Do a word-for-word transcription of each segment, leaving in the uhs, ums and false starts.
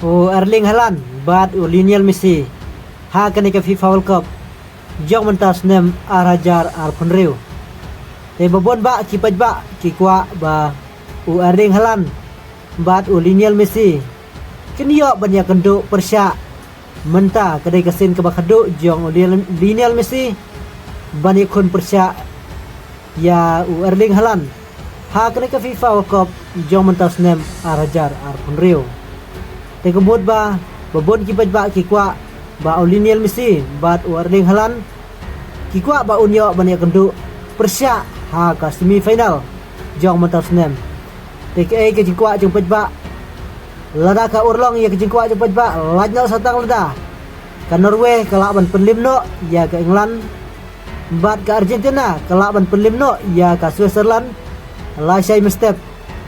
U Erling Haaland bad u Lionel Messi ha kane ka FIFA World Cup jong mynta snem ar hajar arphew hynriew. Te ba bun bah ki paidbah ki kwah ba u Erling Haaland bad u Lionel Messi kin ïoh ban ïakynduh pyrshah. Mynta ka dei ka sien kaba khadduh jong u Lionel, Lionel Messi ban ïakhun pyrshah ïa u Erling Haaland ha kane ka FIFA World Cup jong mynta snem ar hajar arphew hynriew. Te ka mut ba ba bun ki paidbah ki kwah ba u Lionel Messi bad u Erling Haaland ki kwah ba un ïoh ban ïakynduh pyrshah ha ka semi final jong mynta snem. Te kaei ka jingkwah jong paidbah? Lada ka urlong ïa ka jingkwah jong paidbah, lait noh sa tang lada ka Norway ka lah ban pynlip noh ïa ka England, bad ka Argentina ka lah ban pynlip noh ïa ka Switzerland lashai mynstep.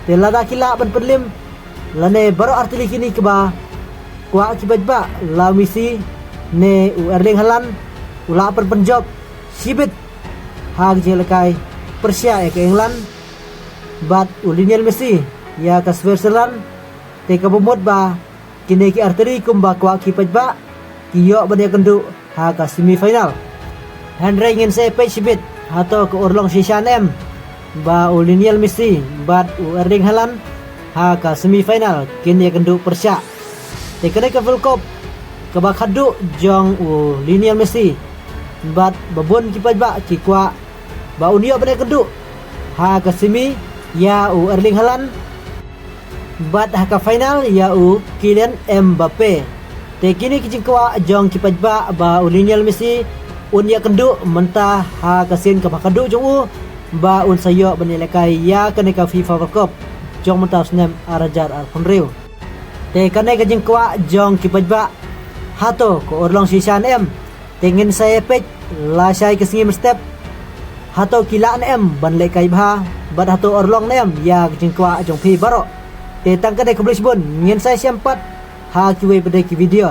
Te lada ki lah ban pynlip, lane baroh artylli kine kiba kwah ki paidbah, la u Messi ne u Erling Haaland u lah ban pynjop shibit ha ka jingïalehkai pyrshah ïa ka England, bad u Lionel Messi ïa ka Switzerland. Te kaba mut ba kine ki artylli kumba kwah ki paidbah ki ïoh ban ïakynduh ha ka semi final. Hynrei ngin sa peit shibit hato ka urlong shisha ne em ba u Lionel Messi bad u Erling Haaland ha ka semi final kin ïakynduh pyrshah. Te kane ka World Cup kaba khadduh jong u Lionel Messi, bad ba bun ki paidbah ki kwah ba un ïoh ban ïakynduh ha ka semi ïa u Erling Haaland, bad ha ka final ïa u Kylian Mbappe. Te kine ki jingkwah jong ki paidbah ba u Lionel Messi un ïakynduh mynta ha ka sien kaba khadduh jong u ba un sa ïoh ban ïalehkai ïa kane ka FIFA World Cup jong mynta snem ar hajar arphew hynriew. Te kane ka jingkwah jong ki paidbah, hato ka urlong shisha ne em? Te ngin sa ïa peit lashai ka sngi mynstep hato ki lah ne em ban lehkai bha, bad hato urlong ne em ïa ka jingkwah jong phi baroh. Te tang kane, khublei shibun, ngin sa ïashem pat ha kiwei pat de ki video.